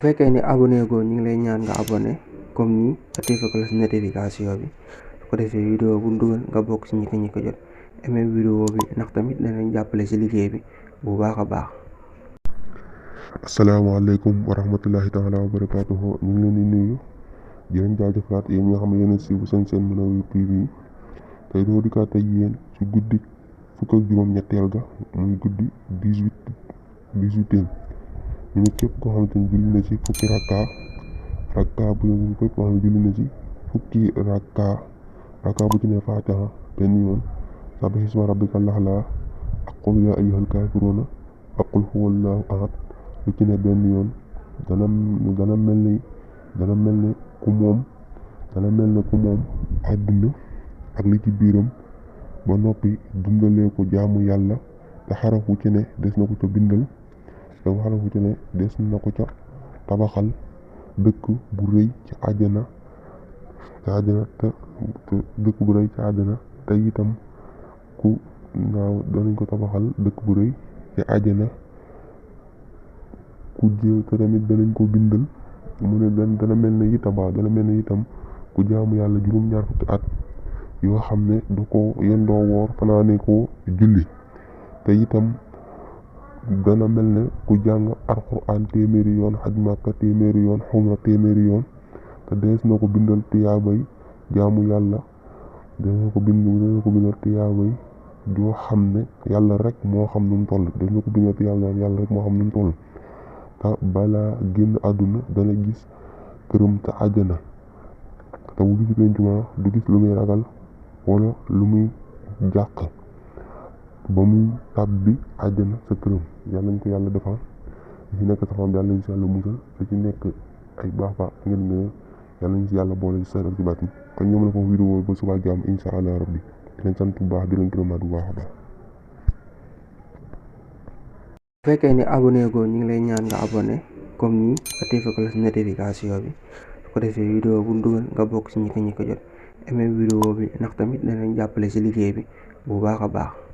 bu fekkee ni abonné goo ñu ngi lay ñaan nga abonné comme nii activé cloche notification bi su ko defee vidéo bu dugal nga bokk ci ñi ko jot aimé vidéo bi ndax tamit danañ jàppale ci liggéey bi bu baax a baax. asalaamaaleykum wa rahmatullahi taala wa barakaatuhu. ñu ngi leen di nuyu di leen jaajëfalaat yéen ñi nga xam ne yéen a siiw seen Munawwir TV tey doo dikkaat ak yéen ci guddi fukk ak juróom-ñetteel ga muy guddi 18 ñu ne képp koo xamante ni julli na ci fukki rakka bu ñu képp koo xam ne julli na ci fukki rakka bu ci ne Faatiha benn yoon sabbih isma rabbikal a'laa ak qul yaa ayyuhal kaafiruuna ak qul huwallaahu ahad lu ci ne benn yoon dana mel ne ku moom àdduna ak li ci biiram ba noppi dundalee ko jaamu yàlla te xarafu ci ne des na ko ca bindal te xarafu ci ne des na ko ca tabaxal dëkk bu rëy ci àjjana te dëkk bu rëy ci àjjana te itam danañ ko tabaxal dëkk bu rëy ci àjjana ku jël te tamit danañ ko bindal mu ne dana mel ne itam ku jaamu yàlla juróom-ñaar fukki at yoo xam ne du ko yendoo woor fanaane ko julli te itam dana mel ne ku jàng alxuraan téeméeri yoon xaj màkka téeméeri yoon xumra téeméeri yoon te dees na ko bindal tiyaabay jaamu yàlla dana ko bindal tiyaabay joo xam ne yàlla rek moo xam nu mu toll des na ko bindal tiyaabay yàlla rek moo xam nu mu toll te balaa génn àdduna dana gis këram te àjjana te bu gis pencuma du gis lu muy ragal wala lu muy jàq ba muy tàbbi àjjana sa këram yàlla nañ ko yàlla defal ci nekk safam yàlla nañ si yàlla musal te ci nekk ay baax ngeen ne yàlla nañ si yàlla boole ci sër ak ci baatin kon ñoom la foofu vidéo ba suba jàmm insha allah rabbi di leen sant bu baax di leen gërëmaat bu baax a baax. bu fekkee ni abonné goo ñu ngi lay ñaan nga abonné comme nii activé cloche notification bi su ko defee vidéo bu dugal nga bokk ci ñi ko jot aimé vidéo bi ndax tamit danañ jàppale ci liggéey bi bu baax a baax.